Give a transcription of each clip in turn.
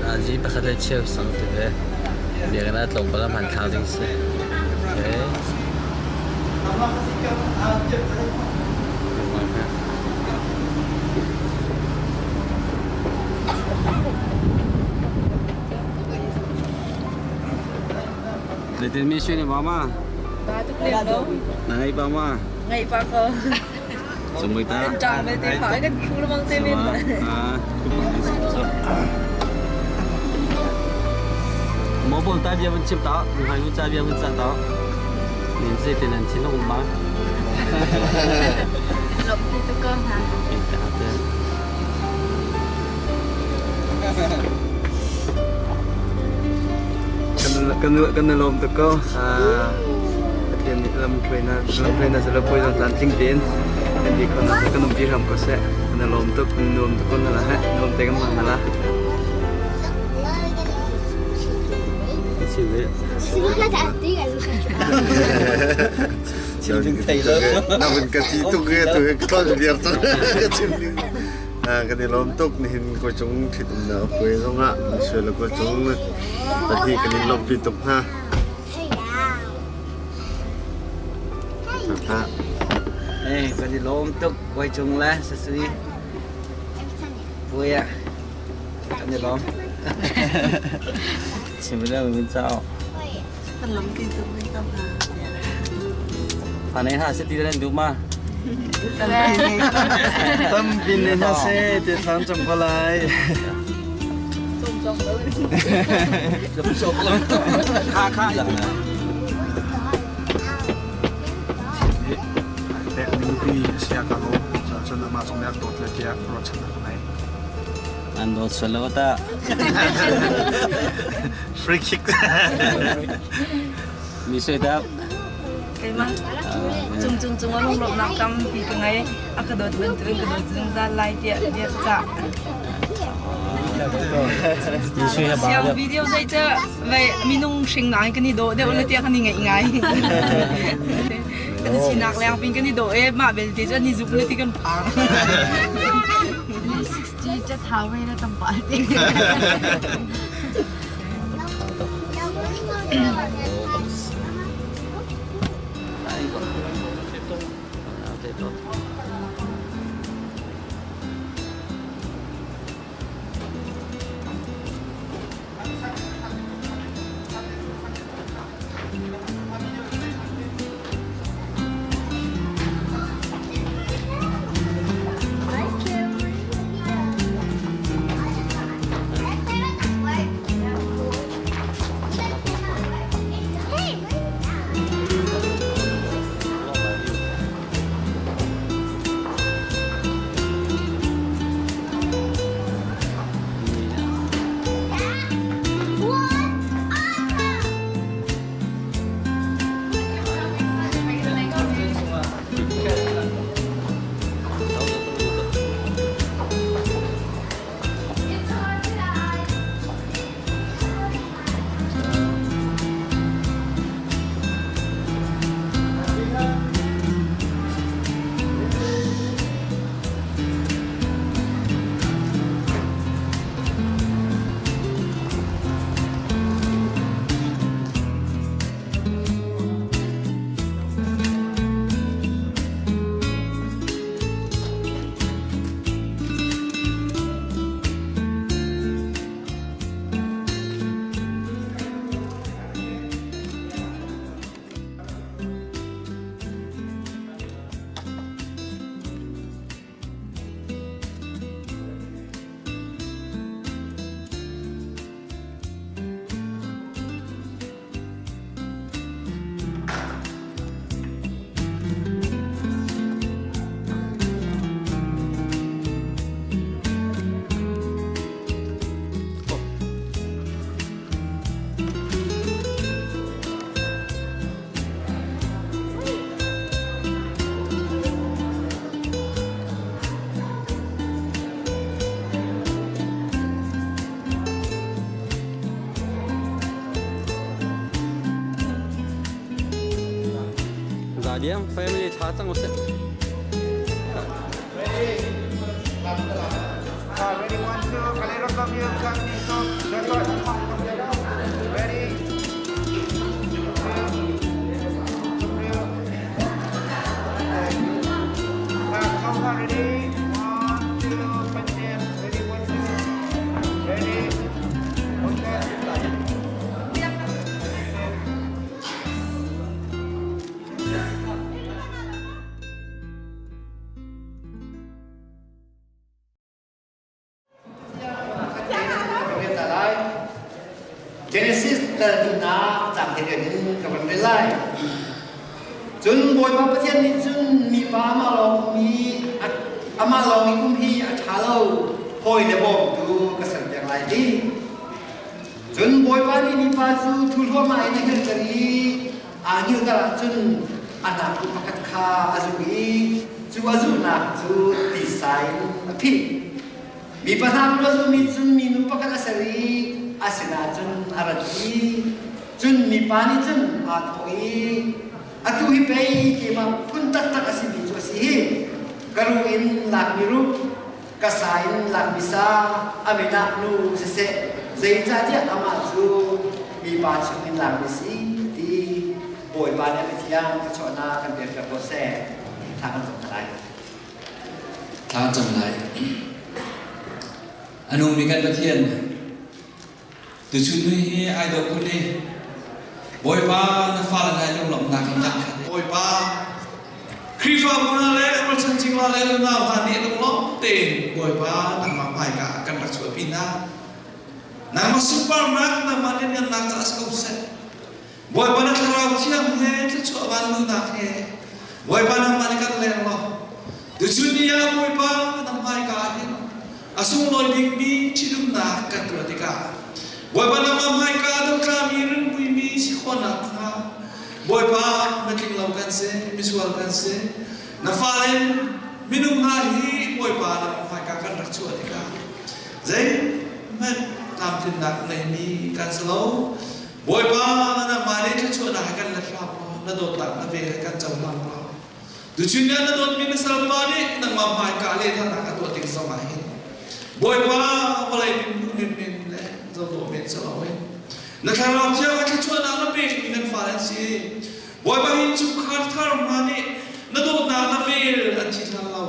Nazi pakhat le cheu sang ti ve. Biakinn ah tlawmpal ah hmanthlak ding si. Okay. Zeitin mi sui ni mama? Ba tuk lem lo. Na ngei pa ma? Ngei pa ko. Sumui ta. Kan ṭang le te fa kan khu lamang te men. Ah, Mo bol ta bia vun chim ta, ngai nu cha bia vun cha ta. Nin se te nan chin um ma. Lop ti tu ko ha. Ta te. Kan na lawm tuk ko. Pathian nih lam hruainak lam hruainak cu poi zong tlamtling tein kan ti khawhnak cu kan umpi hram ko seh. Kan na lawm tuk, kan nuam tuk ko na la he. Nuam te kan hmang na la. Na vun ka ti tuk e tu he ka tlon viar cang ka chim ding. Kan i lawm tuk nihin ko cung ṭhitumnak puai zongah Israel ko cung pahnih kan in lawmhpi tuk hna. Eh, kan i lawm tuk puai cung le sasui puai ah kan i lawm. Chimila min chao. Kan lawmpi tuk ve ko hna. Phanei hna seh ti nan duh ma? Tampi ne hna seh ti thlang cam ko lai. Kha kha. Pek ning pi sia ka lo cun amah zong nih a dawt le tiah ruahchannak ka ngei. An dawt sual lo ta. Free kick. Mi sui dak. Keimah cung cung cung ah lunglawmhnak tampi ka ngei. A ka dawt bantukin ka dawt zungzal lai tiah bia ka cah. Siang video zei cu vei minung hring ngai kan i dawh deuh le tiah kan i ngaih ngai. Kan sinak leng pin kan i dawh e mah belte cu an i zuk le ti kan phang. 60 ca thau ve na tam pa ti. Diam family thla cang usih. Ready, one, two, Ready. Ready, one, two, ready, one, two, ready, okay. Genesis dal cang he in ka van rel lai. Cun Bawipa Pathian nih cun mipa amah lawng mi amah lawng i um hi a ṭha lo, hawi le bawmtu ka serpiak lai ti. Cun Bawipa nih mipa cu thu hluahmah in a hirter i aa hngilhter ahcun a hnak pakhat kha a zuh i cu a zuhnak cu tisa in a phih. Mipa hna a zuhmi cun minu pakhat a ser i a sinah cun a rat i cun mipa nih cun aa thawh i atu hi pei keimah phun taktak a simi cu a si hi ka ruh in lakmi ruh ka sa in lakmi sa a min ah nu siseh zeicahtiah amah cu mipa chungin lakmi si ti Bawipa nih a mithiang thluachuahnak kan pek piak ko seh. Thla kan cam lai. Thla cam lai. A nungmi kan Pathian tuchun ni hi ai dawh khun i Bawipa na fale hna lunglawmhnak in kan khat. Bawipa Khrihfabu hna le rualchan cingla le unau hna nih lunglawm tein Bawipa nangmah hmaika ah kan rak chuahpi hna. Nangmah sunparnak, nangmah lianngannak caah si ko seh. Bawipa na thlarau thiang he thluachuah vanluhnak he Bawipa nangmah nih kan leng law tuchun ni ah Bawipa na hmaika ah hin a sunglawi bikmi ṭhitumnak kan tuah tikah Bawipa nangmah hmaika ah dotlami rinpuimi si khawhnak hnga Bawipa mitling lo kan si misual kan si na fale minung hna hi Bawipa nangmah hmaika kan rak chuah tikah zeihmanh tlamtlinnak ngeimi kan si lo Bawipa nangmah nih thluachuahnak he kan let hram law na dawtnak na vel he kan cohlang law tuchun ni ah na dawtmi na salpa nih nangmah hmaika lehthahnak a tuah tik zong ah hin Bawipa vawlei min men le zohdawh men si loin na thlarau thiang a thluachuahnak na pekmi kan fale an si Bawipa hi chungkhar thar hna nih na dawtnak na vel an thi hlan lo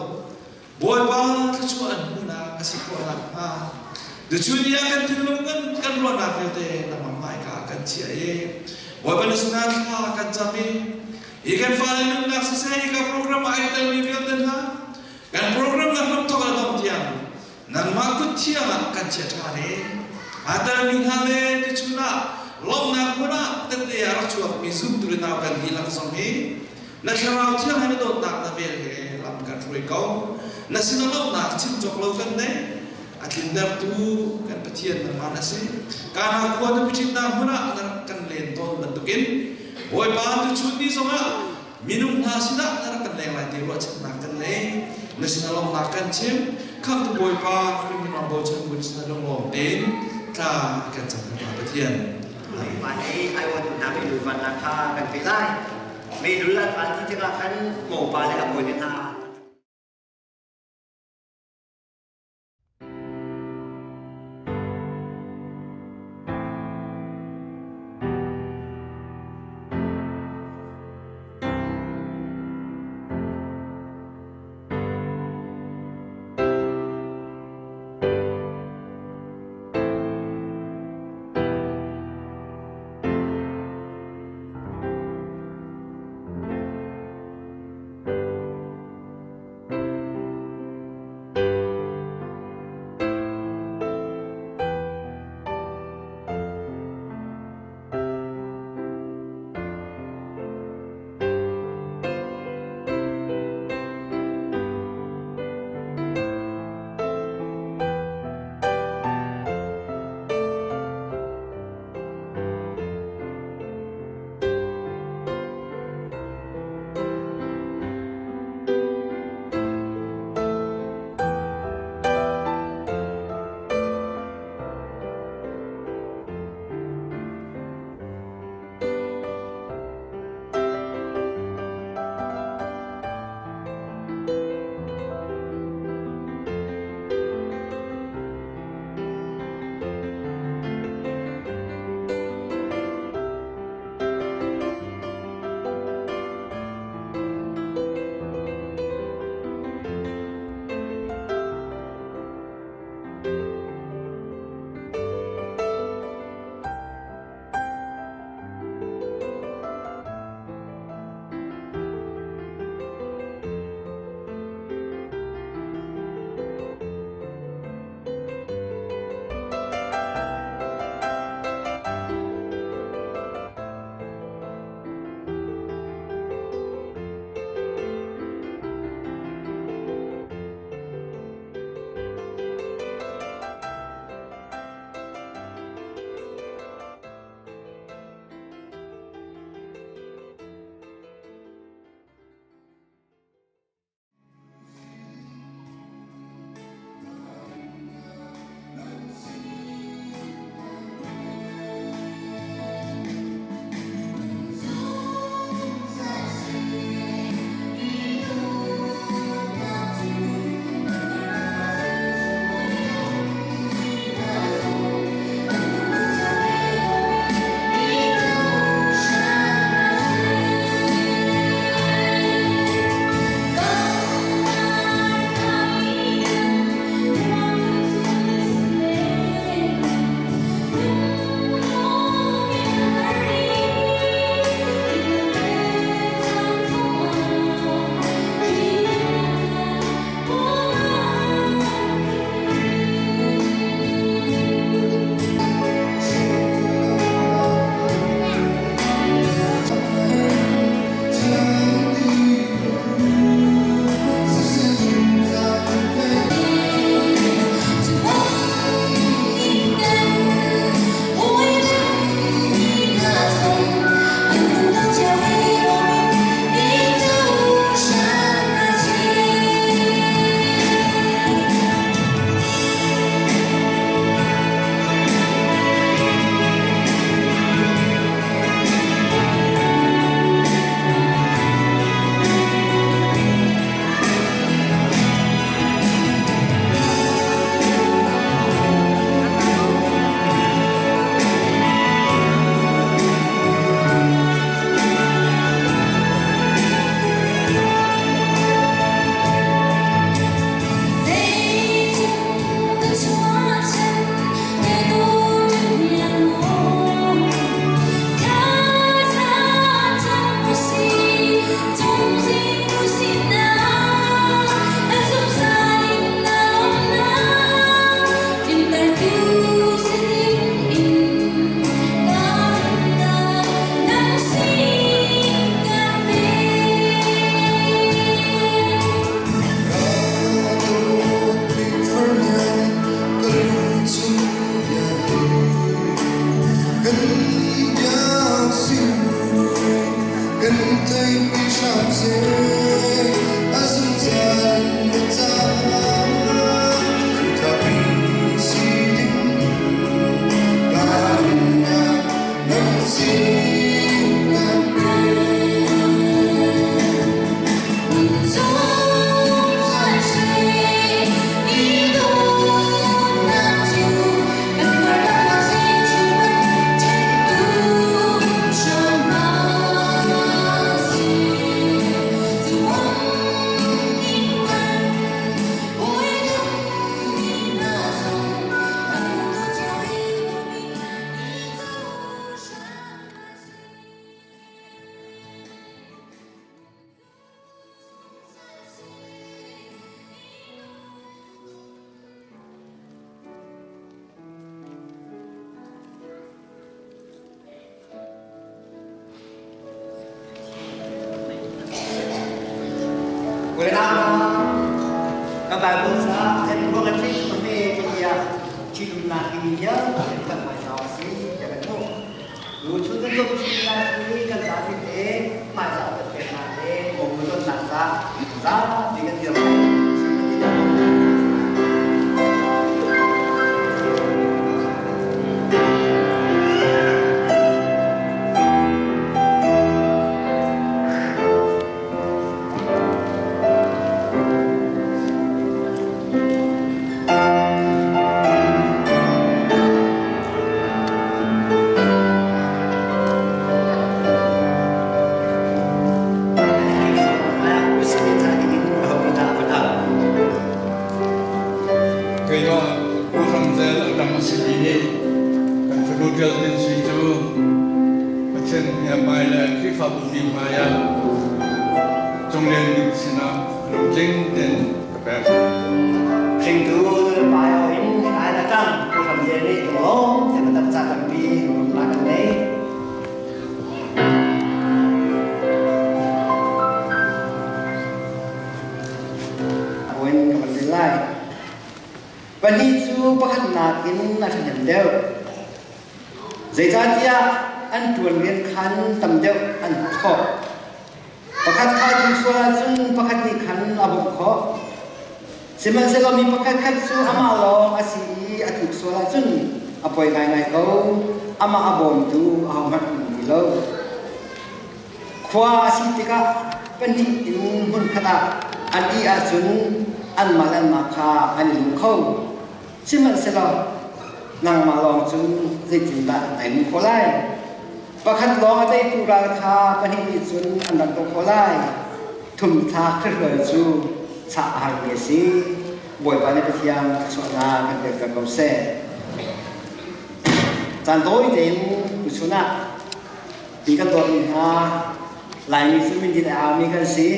Bawipa thluachuah an hmuhnak a si khawh nakhnga tuchun ni ah kan thinlung kan kan ruahnak vialte nangmah hmaika kan chiah i Bawipa na sinah thla kan cam i hi kan fale nunnak siseh hi ka program ah ai telmi vialte hna kan program na hramthawk a dongh tiang nangmah kut thiang ah kan chia ṭhan i aa telmi hna le tuchun ah lawmhnak hmun ah tette ah rak chuakmi zumtu le nau kan dihlak zong hi Na thlarau thiang he na dawtnak na vel he lam kan hruai ko. Na sin a lawmhnak chim cawk lo kan nei. A tlintertu kan Pathian nangmah na si. Kana khua na piṭhitnak hmun ah na rak kan len tawn bantukin Bawipa tuchun ni zongah minung hna sinah na rak kan leng lai ti ruahchannak kan nei. Na sin a lawmhnak kan chim. Khamhtu Bawipa Khrih min lawng bochan bu sin lunglawm tein tla kan cam kan Pathian. Van ei ai wan na mi lu van na kha kan pe lai. Meilul an van ti tikah khan mopa le a bawile hna Bible ca kan ruang an theih tuk me tiah ṭhitumnak hi vialte kan hmai hna si tiah kan hmuh. Tu chun kan tuah ṭhitumnak hi kan zapi te hmaizah kan peknak le bawmtu ca zapi kan dir lai. Keimah Pu Ram Zel a dang a simi nih kan fanu Jasmine Sui cu Pathian hmai le Khrihfabu mi hmai ah Cunglian Bik sinah lungtling tein ka pek. Hringtu nulepa in ai la tang Pu Ram Zel nih lunglawm tein a ca tampi rumnak kan nei. Awen ka van rel lai. Pahnih cu pakhat nakin a ṭhahnem deuh. Zeicahtiah an ṭuan rian khan tam deuh an hmuh khawh. Pakhat kha a tlung sual ahcun pakhat nih khan a bawmh khawh. Sihmanhsehlaw mi pakhat khat cu amah lawng a si i a tluk sual ahcun a poi ngaingai ko. Amah a bawmtu ahohmanh an um ti lo. Khua a si tikah pahnih in hmunkhat ah an ih ahcun anmah le anmah kha an i lung kho. Sihmanhsehlaw nangmah lawng cun zeitindah nai lung khawh lai? Pakhat lawng a teitu ral kha pahnih nih cun an rak doh khawh lai. Thumthlak ṭhahrual cu chah a harmi a si. Bawipa nih Pathian thluachuahnak kan pekter ko seh. Caan tawi tein tuchun ah Ti kan dawtmi hna Laimi cu mindin a aumi kan si.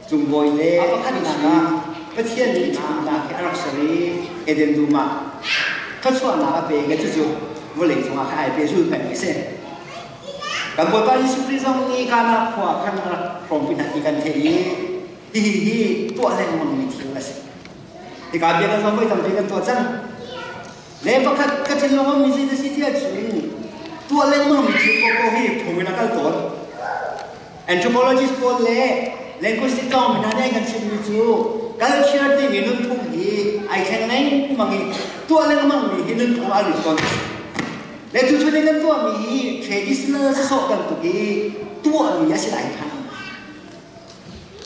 Cungbawi le a pakhatnak ah Pathian nih ṭhatnak hi a rak ser i Eden dum ah thluachuahnak a pek i cucu vawlei cungah khan ai pehzul peng a si. Kan Bawipa Jesuh Khrih zong nih Kana khua khan a rak hrawmpi hna ti kan theih i hihi hi tuah lengmangmi thil a si. Hika bia kan zong voi tampi kan tuah cang. Le pakhat ka thinlung ummi si si ti ahcun tuah lengmang mi thil paohpaoh hi phung in a kal tawn. Anthropologist pawl le linguistic tawng hna nih an kan chimmi cu culture timi nunphung hi ai thleng lengmang i tuah lengmang mi hi nunphung ah a lut tawn. Le cu chun in kan tuahmi hi traditional sawsawh bantuk i tuahmi a si lai kha.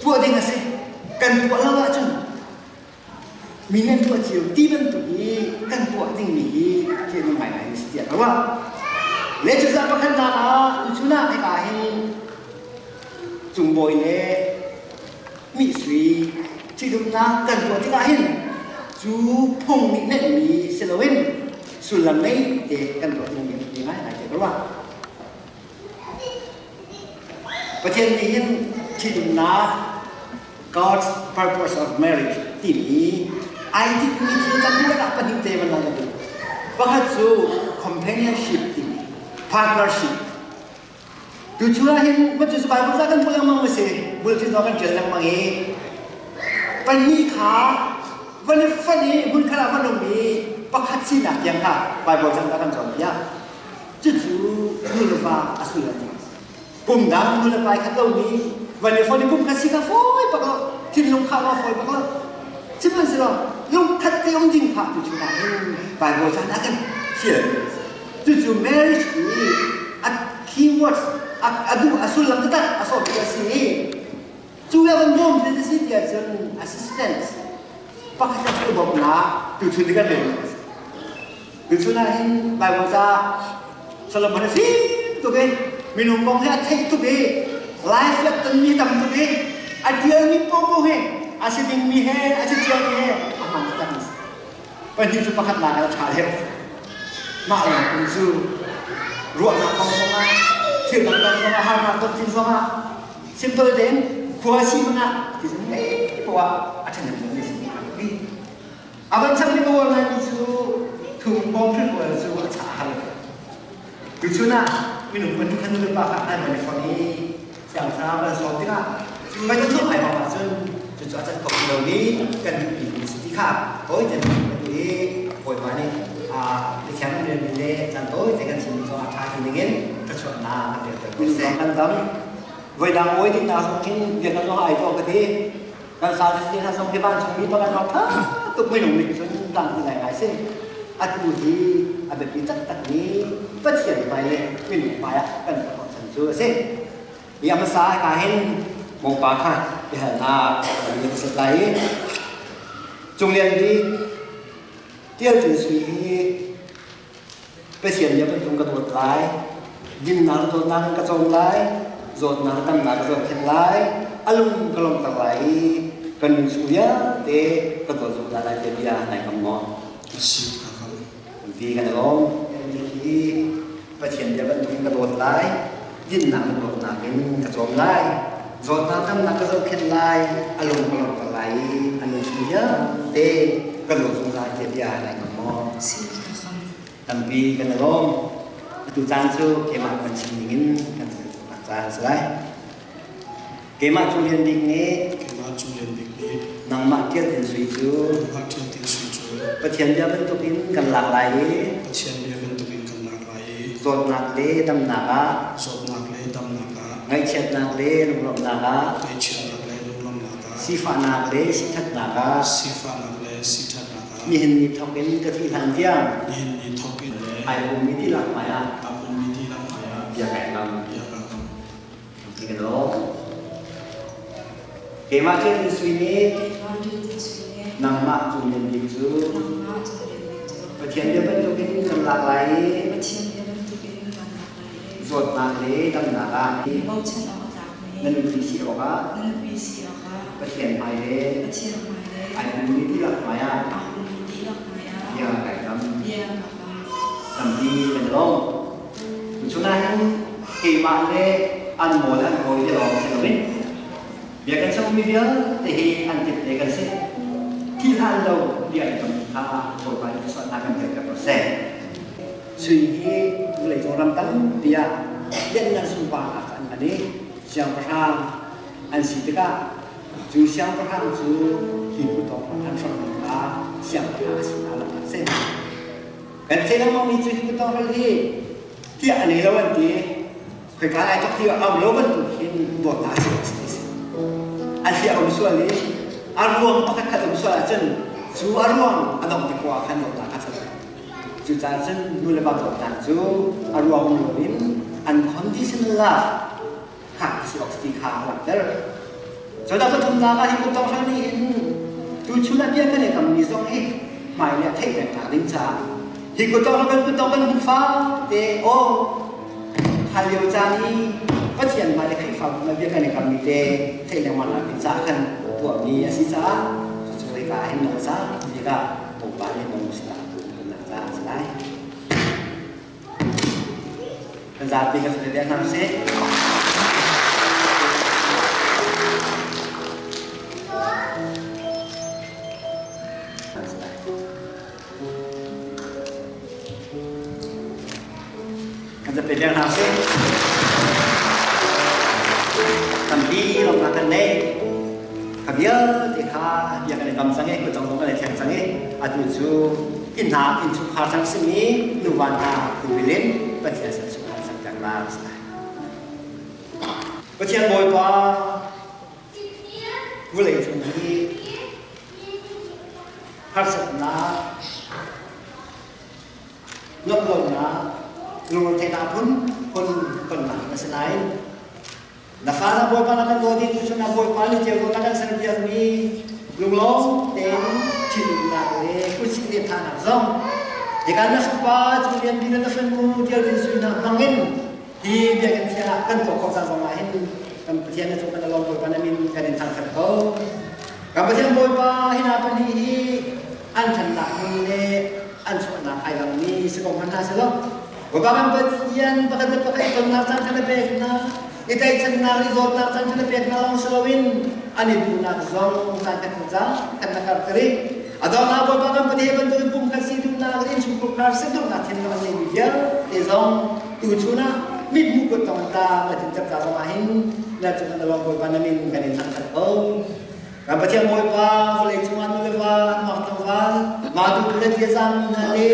Tuah ding a si. Kan tuah lo ahcun Mi nih an tuah cio ti bantuk i kan tuah dingmi hi thil nung ngaingai a si tiah ka ruah. Le cucaah pakhatnak ah tuchun ah hika hin cungbawi le mihsui ṭhitumnak kan tuah tikah hin cu phung nih neihmi si loin sullam ngei te kan tuah dingmi a biapi ngaingai tiah ka ruah. Pathian nih hin ṭhitumnak God's purpose of marriage timi ai tinhmi thil tampi lakah pahnih te van lang ka duh. Pakhat cu companionship timi partnership. Tu chung ah hin cu Bible ca kan hmuh lengmang ma si bulletin zong kan ṭial lengmang i pahnih kha van i fonh i hmunkhat ah van um i pakhat sinak tiang kha Bible cang kan cawnpiak. Cucu nu le va a sullam a si. Kum dang nu le pa i khat lomi van i fawn i kum khat si kha fawi bak lo thinlung khah ma fawi bak lo sihmanhsehlaw lungkhat te um ding kha tu chungah hin Bible caan ah kan fial cucu marriage i a keywords a duh a sullam taktak a sawm a si i cu ya kan bawm ti si ti ahcun assistance pakhat le pakhat bawmhnak tu chun kan rel Tuchun ah hin Bible ca Solomon a fim tuk i minung kong hi a theih tuk i life le tonmi tam tuk i a ṭialmi popo hi a si dingmi he a si ciami he a hmaan taktak mi si. Pahnih cu pakhat nak ah a ṭha deuh. Mah lawng kum cu ruahnak kong zongah thil dangdang zongah harnak ton thil zongah simple tein khua si hmanh ah ti zong ngei poah a ṭhahnem deuhmi si. A van chang mi ka uar ngaimi cu thung bawm hripual cu a chah hal. Tuchun ah minung pahnih khan nulepa kha an van i fonh i siangthlarau an sawm tikah cu van i thawh ai bang ahcun Cucu a cat kho ti lomi kan duhmi phung si ti kha tawi tein kan duh i Bawipa nih Pathian rian le caan tawi te kan chimmi zong a ṭha ti dingin thluachuahnak kan pek ko seh. Kan dam. Voidang oi ding na zong khin biakam zong ai dawh ka ti. Kan sa te hna zong hi vancungmi pakhat zong ṭha tuk minung nih cun tlang ti ngaingai si. Atu hi a biapi taktak mi Pathian hmai le minung hmai ah kan ruahchan cu a si. Hi a hmasa ka hin mopa kha biahalnak kan ka set lai i Cunglian bik Tial Cin Sui hi Pathian nih bantuk ka dawt lai, dinnak dawtnak in ka cawm lai, zawtnak damnak ka zohkhenh lai, a lung ka lawmhter lai i ka nun chung vialte ka dawt zungzal lai tiah bia nai kam maw? Si ka kam. Bi kan i lawm. Hi Pathian bia bantukin ka dawt lai, dinnak le dawtnak in ka cawm lai, zawtnak damnak ka zohkhenh lai, a lung ka lawmhter lai i a nun chung vialte ka dawt zungzal tiah bia nai kam maw? Si ka kam. Tampi kan i lawm. Atu caan cu keimah kan chim dingin kan nak caan a si lai. Keimah Cung Lian Bik nih Keimah Cung Lian Bik nih nangmah Tial Tin Sui cu nangmah Tial Tin Sui cu Pathian bia bantukin kan lak lai i Pathian bia bantukin kan lak lai i zawtnak le damnak ah zawtnak le damnak ah ngaihchiatnak le lunglawmhnak ah ngaihchiatnak le lunglawmhnak ah sifahnak le sithatnak ah sifahnak le sithatnak ah nihin ni thawk in ka thih hlan tiang nihin ni thawk in le ai ummi dihlak hmai ah ai ummi dihlak hmai ah bia kai kam bia ka kam. Ti ka dawh. Keimah Tial Tin Sui nih nangmah Cung Lian Bik cu Pathian bia bantukin kan lak lai i zawtnak le damnak ah na nupi si awkah Pathian hmai le ai ummi dihlak hmai ah bia kai kam. Tampi kan i lawm. Tuchun ahhin keimah le an mawl an hawi te lawng si loin bia kan chimmi vialte hi an tit te kan si. Thi hlan lo bia i kam kha Bawipa nih sualnak kan pek ko seh. Sui hi vawleicung ram tampi ah lianhngan sunparnak an hman i siangpahrang an si tikah cu siangpahrang cu hi kutawng an hram kha siangpahrang a si hna lo a si. Kan theih lengmangmi cu hi kutawng hi tiah a nei lo an ti. Khoika ai thok ti a um lo bantuk hin dawtnak a si ti si. A hliah um sual i a ruang pakhat khat um sual ahcun cu a ruang a dong ti khua khan dawtnak a chan. Cucaah cun nu le pa dawtnak cu a ruang um loin unconditional love kha si awk ti kha a langhter. Cun a pathumnak ah hi kutawng hrang nih hin tuchun ah bia kan i kammi zong hi hmailei ah theih peng nak ding caah hi kutawng kan kutawng kan hun fate aw hal lio caan i Pathian hmai le Khrihfabu hmai bia kan i kammi te theih lengmang nak ding caah khan tuahmi a si caah cucu hika ah hin nong ca hika Bawipa nih nong sinah nak caah a si lai. Kan zapi kan soi hna usih. Kan zapi leng hna usih. Tampi lawmnak kan nei. Kha vialte kha bia kan i kam cang i kutcong zong kan i thleng cang i atu cu inn hna innchungkhar cang simi nuva hna khupil in Pathian sin chungkhar cang piak la si lai. Pathian Bawipa vulei cung hi harsatnak nuamhlonak lungretheihnak phun phun tonnak na si nain Na fa na Bawipa na kan dawt i tuchun ah Bawipa nih ceu na kan serpiakmi lunglawm tein ṭhitumnak le kutsih le thahnak zong hika na fapa cu lianpi na fanu Tialvin Sui hna hmangin hi biakinn thiang ah kan tuah khawh ca zong ah hin kan Pathian na cung kan lawm Bawipa na min kan in thangṭhat ko. Kan Pathian Bawipa hi hna pahnih hi an ṭhannak hmun le an chuahnak ai dangmi si ko hmanh hna selaw Bawipa kan Pathian pakhat le pakhat i tonnak caan kha na pek hna i tlaihchannak i dawtnak caan kha na pek hna lawng si loin an i duhnak zong caan khat caan khat na karh i a donghnak Bawipa kan Pathian bantukin pumkhat si duhnak innchungkhar si duhnak thinlung an neimi vialte zong tuchun ah mithmuh kut tong ta na tin ta zong ah hin na cung na lawng Bawipa na min kan in thangthat ko. Kan Pathian Bawipa vawlei cungah nu le va an mak tlangval mah duh le tiazami hna le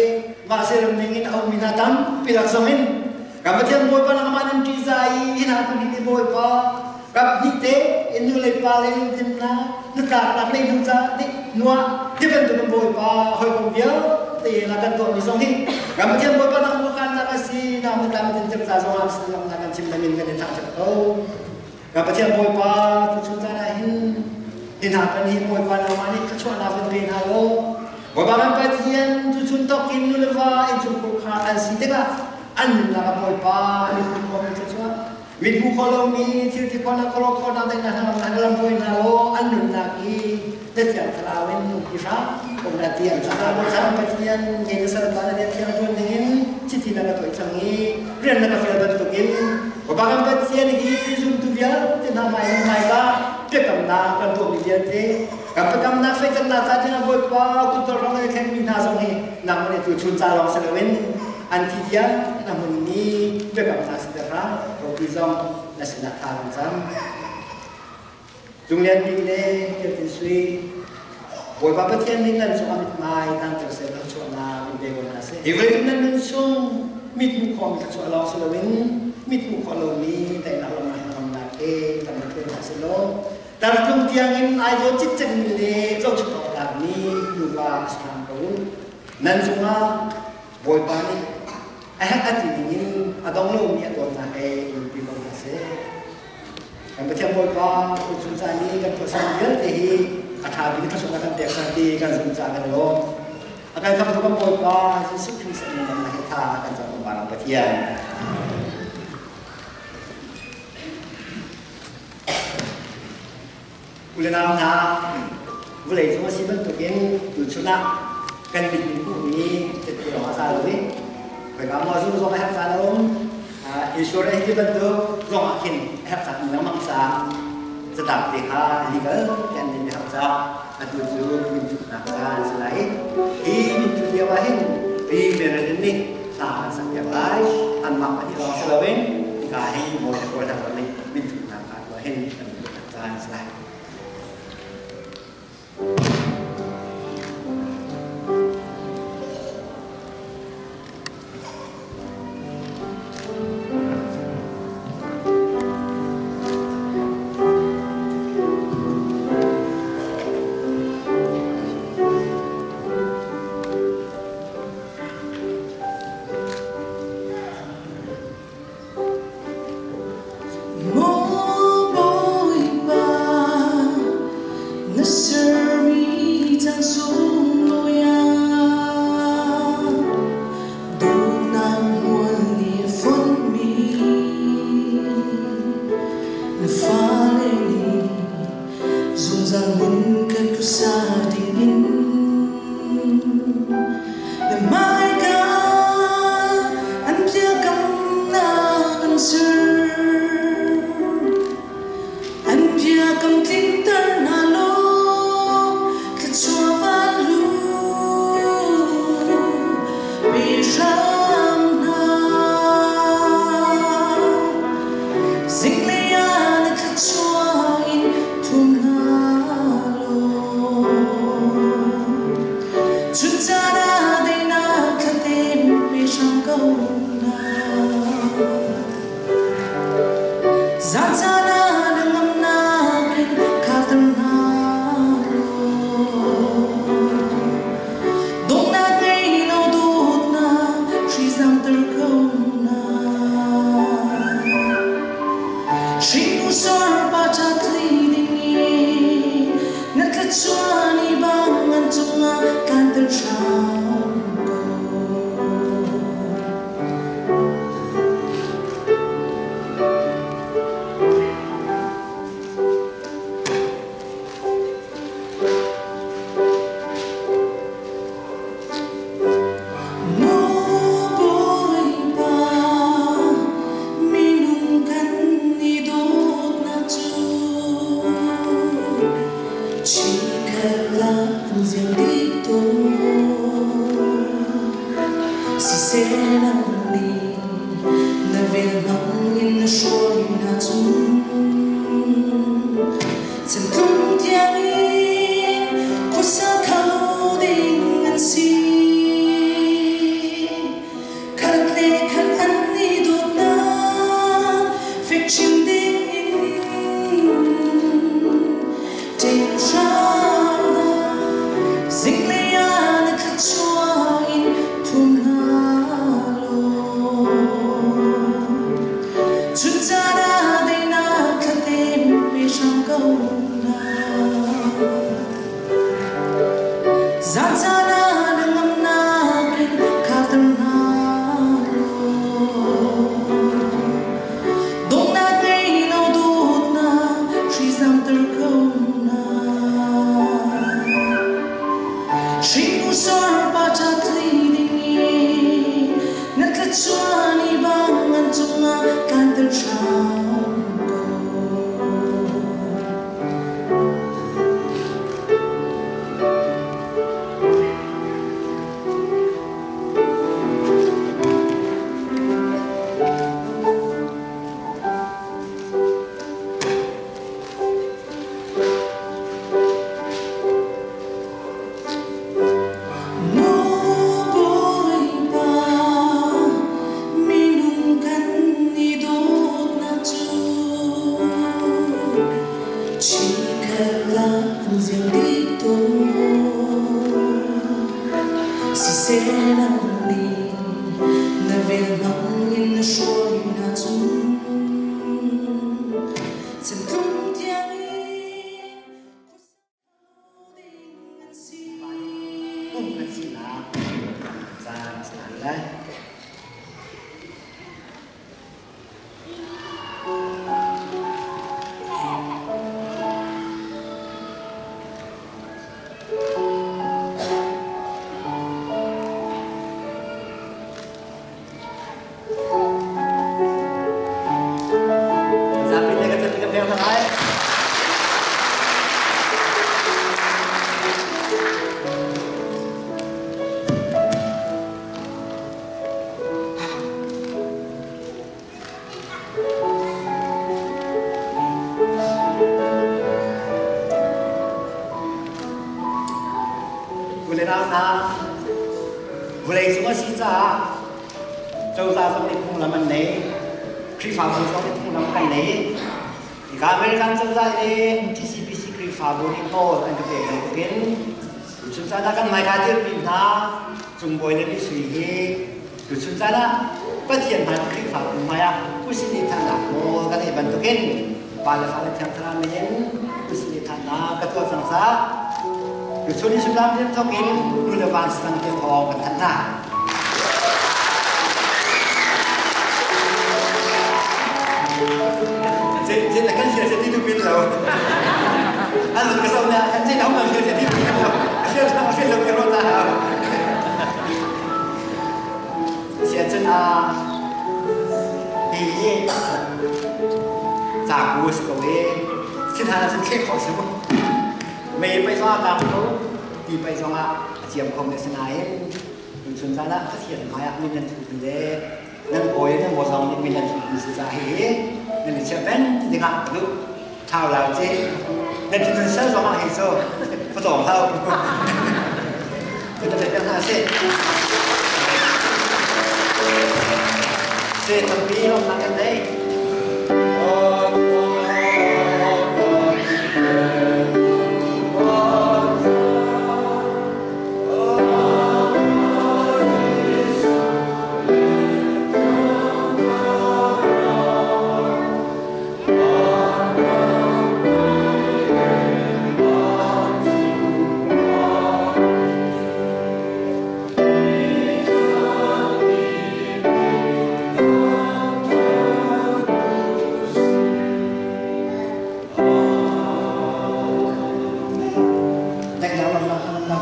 mah siaram ning in a ummi hna tampi lak zong in kan Pathian Bawipa nangmah nan ṭihzah i hi hna pahnih nih Bawipa kap hnih te in nu le pa le lungtlinnak hnatlaknak neih hnu ca nih nuah ti bantuk in Bawipa hawikom vialte na kan tuahmi zong hi kan Pathian Bawipa nang khuakhannak a si nang na tlam tin ca zong ah sullam na kan chim na min kan in thangṭhat ko. Kan Pathian Bawipa tuchun caan ah hin hi hna kan hi Bawipa nangmah nih thluachuahnak in pe hna law Bawipa kan Pathian tuchun tok in nu le va innchungkhur kha an si tikah an nunnak ah Bawipa mithmuh khawhmi thluachuah mithmuh khawh lomi thil ti khawhnak khuaruah khawhnak daihnak hnangamnak na lam hruai hna law an nunnak hi na thiang thlarau in umpi hram ko na ti an caah Bawipa Pathian kei na salpa na rian thiang ṭuan dingin chiti na ka tuah cang i rian na ka fial bantukin Bawipa kan Pathian hi zumtu vialte hna hmai in hmaika biakamnak kan tuahmi vialte kan biakamnak fehternak ca dingah Bawipa kutdor rang le thlengmi hna zong hi nangmah nih tuchun ca lawng si loin an thi tiang na hmunmi biakamnak si ter hram ropi zong na sinah tha kan cam. Cung Lian Bik le Captain Sui Bawipa Pathian nih nan cungah mithmai danter seh law chuahnak in pe ko hna seh. Hi vawlei nan nun chung mithmuh khawhmi thluachuah lawng si loin mithmuh khawh lomi daihnak lamnak hnangamnak he lam in hruai hna seh law tartlung tiangin ai daw cikcekmi le zohchuk awk tlakmi nuva a si hram ko. Nan cungah Bawipa nih a herh a ti dingin a dong lomi a dawtnak he in pi ko hna seh. Kan Pathian Bawipa tuchun caan i kan tuahsermi vialte hi a ṭha bik thluachuah kan pek cang ti kan zumh caah kan i lawm. A kan khamtu kan Bawipa Jesuh Khrist a min hi tha kan cam ko Pathian. U le nau hna, vawlei cung a si bantukin tuchun ah kan mit nih hmuhmi thil lawng a za lo i khoika maw zu zong a herh caan a um. Insurance ti bantuk zong ah khin a herh caan lengmang caah catlap te kha legal te an in herh caah atu cu minthutnak caan si lai. Hi minthut lio ah hin pi Marilyn nih hla an sak piak lai. Anmah pahnih lawng si loin hika hin maw le kawl hna nih minthutnak kha tuah hin an caan a si lai. Maw Bawipa, na sermi caan sunglawi ah dawtnak hmual nih a fonhmi na fale nih zungzal hmun kan khuasa dingin na hmaika an biakamnak an ser. An biakam tlinter hna law thluachuah vanlu pe hram hna. Zinglei ah na thluachuah in thum hna law chun caan ah daihnak thlatem pe hram ko hna. Zan caan ah na ngamnak in khater hna law donghnak ngei lo dawtnak hri zamter ko hna. Hringnu sorpa ṭha tli ding in na thluachuah ni bang an cungah tlanter hram ko. Maw Bawipa, minung kan i dawtnak cu chikkhat ah an ziam dih tawn. Siseh nang nih na vel hmang in na hruai hna cun chantlung tiang in Siseh nang nih na vel hmang in na hruai hna cu chantlung tiang in ding an si. Um kan sinak caan a si lai. Zapi te ka chat ka pek hna lai. Ule nau hna, vawlei cung a si caah cozah zong nih phunglam an nei, Khrihfabu zong nih phunglam kan nei. Hika American cozah nih TCBC Khrihfabu nih nawl an ka pek bantukin tuchun caan ah kan hmaika dirpi hna cungbawi le misui hi Tuchun caan ah Pathian hmai Khrihfabu hmai ah usin i thannak nawl kan ei bantukin Pa le Fa le Thiang Thlarau min in usin i thannak ka tuah cang caah tuchun i Islam rian thawk in nu le van sang te thawng kan thanh hna. Zeite kan hria se ti tu pin lo. An ka so na kan zei dong kan hria se ti tu pin lo. Hria hria lo ke ro ta. Siacun ah hi hi caku a si ko i thil hlan ahcun thleh khawh si mu. Mei pei zong ah kang ko, ti pei zong ah a ciam kho mi a si nain tuchun caan ah Pathian hmai ah min nan thutmi le nan kawi nan maw zong nih min nan thutmi si caah hihi nan i chiah peng ti dingah ka duh. Thau lau ci nan thinhun sal zong ah hi cu patawng hau. Cu ta hna sih. Se tampi lawmnak kan nei.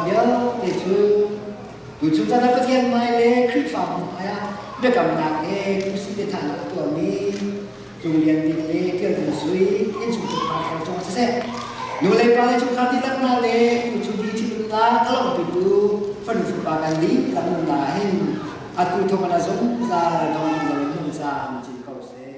Vialte cu tuchun caan ah Pathian hmai le Khrihfabu hmai ah biakamnak he Khusi biathahnak a tuahmi Cung Lian Bik le Tial Cung Sui innchungkhar thar cungah siseh, nu le pa le chungkhar dihlak hna le tuchun hi ṭhitumnak a langhpitu fanu fapa kan dihlak nunnak ah hin atu thawk in a zungzal dong loin nung camcin ko seh.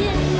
Pathian.